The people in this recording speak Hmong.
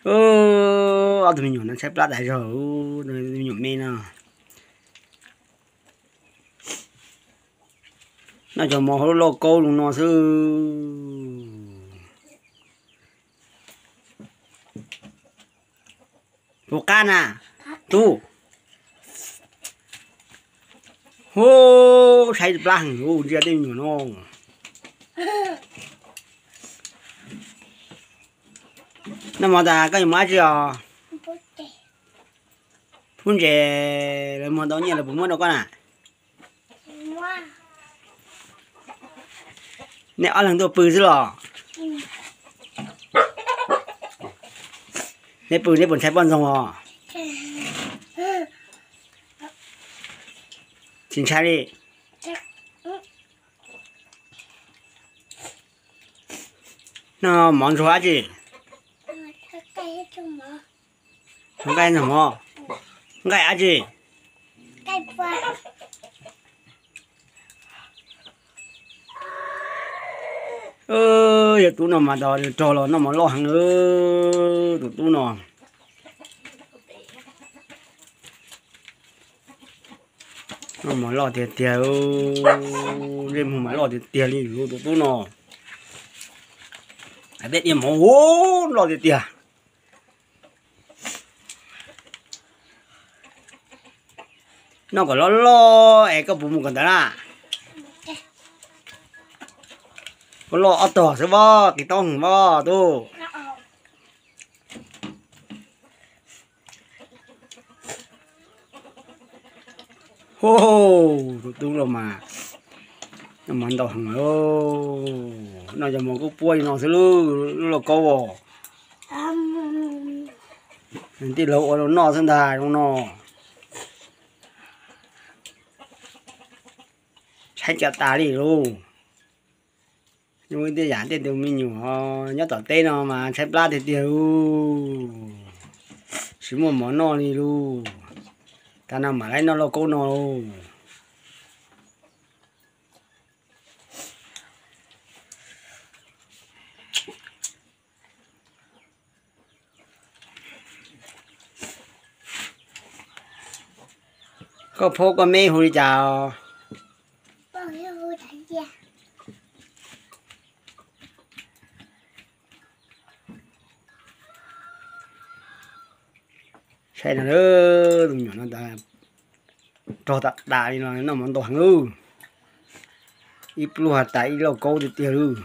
Ob tug me nyuam no tshaib plab tas zog, me nyuam me no. Noj cov mov hauv lub lauj kaub zoo no xwb. Tus qab na, tub. Hu, tshaib plab heev ntsia tej me nyuam no. Noj mov tas koj yuav mus dab tsi os? Phub ntses, lawv muag tau nyiaj lawv puas muab rau koj na? Nej ob leeg tuaj pw xwb los? Neb pw neb puas ntshai poj ntxoog os? Tsis ntshai li. Noj mov ntxuag dab tsi? Nqaij ntxuag mov. Nqaij dab tsi? Yog tub no mas rog los noj mov loj heev, tus tub no. Noj mov loj tiag tiag, zej muag mas loj tiag tiag li tus tub no. Hais tias diaj mov loj tiag tiag. Noj kom loj loj es koj puas mus kom ntawd na? Koj loj ob tog xwb voj, kis taub hwm voj tub. Hu, tus tub los mas noj mov ntau heev, noj cov mov kub puab li no xwb, lub lauj kaub os. Tij laug ua rau noj xwb ntag zoo no. Tshaib caj tas li lauj. Zoo li tej yam tej tus me nyuam nyob tom teb no mas tshaib plab tiag tiag lauj. Tsis muaj mov noj li lauj. Tag no mam li noj lauj kaub no lauj. Koj phob koj meb hu li cas? Saib no, tus me nyuam no rog tas tas li no noj mov ntau heev lauj. Ib pluag tas ib lauj kaub tiag tiag lauj.